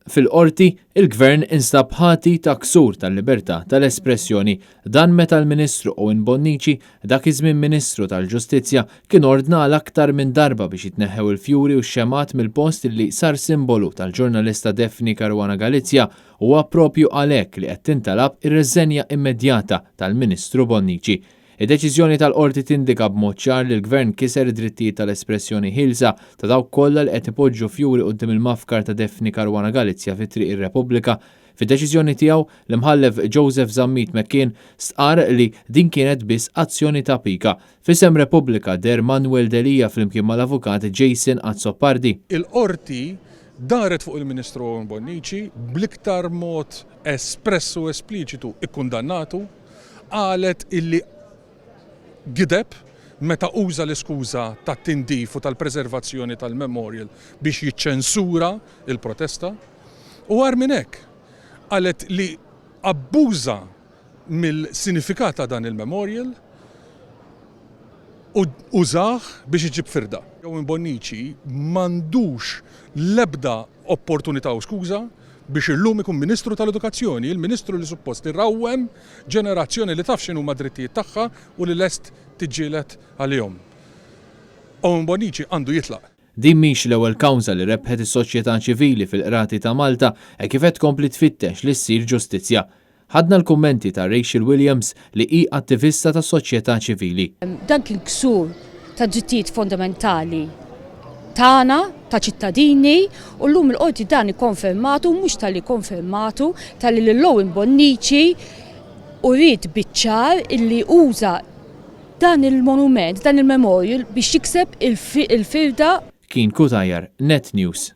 Fil-Qorti, il-Gvern instab ħati ta' ksur tal-libertà tal-espressjoni. Dan meta l-Ministru Owen Bonnici, dak iż-żmien Ministru tal-Ġustizzja, kien ordna għal aktar minn darba biex jitneħħew il-fjuri u x-xemgħat mill-post li sar simbolu tal-ġurnalista Daphne Caruana Galizia. Huwa proprju għalhekk li qed tintalab ir-reżenja immedjata tal-Ministru Bonnici. Id-deċiżjoni tal-Qorti tindika b'mod ċar li l-Gvern kiser id-drittijiet tal-espressjoni ħielsa ta' dawk kollha li qed ipoġġu fjuri quddiem il-mafkar ta' Daphne Caruana Galizia fi Triq ir-Repubblika. Fid-deċiżjoni tiegħu, l-Imħallef Joseph Zammit McKeon stqarr li din kienet biss azzjoni ta' pika. F'isem Repubblika deher Manuel Delia flimkien mal-Avukat Jason Azzopardi. Il-Qorti daret fuq il-Ministru Owen Bonnici bl-iktar mod espress u espliċitu ikkundannatu. qalet illi gideb meta uża l-iskuża tat-tindif u tal-preservazzjoni tal-memorial biex jiċċensura l-protesta u agħar minn hekk, qalet li abbuża mill-sinifikat ta' dan il-memorial u użah biex iġib firda. Owen Bonnici m'għandux l-ebda opportunità u skuża biex illum ikun Ministru tal-Edukazzjoni, il-Ministru li suppost irawwem ġenerazzjoni li taf x'inhuma d-drittijiet tagħha u li lest tiġġieled għalihom. Owen Bonnici għandu jitlaq. Din mhix l-ewwel kawża li rebħet is-soċjetà ċivili fil-Qrati ta' Malta hekk kif qed tkompli tfittex li ssir ġustizzja. Ħadna l-kummenti ta' Rachel Williams li hi attivista tas-soċjetà ċivili. Dan kien ksur ta' drittijiet fondamentali tagħna ta' ċittadini u llum il-Qorti dan ikkonfermatu u mhux talli kkonfermatu talli lil Owen Bonnici uriet biċ-ċar illi uża dan il-monument, dan il-memorial biex jikseb il-firda. Keen Cutajar, Net News.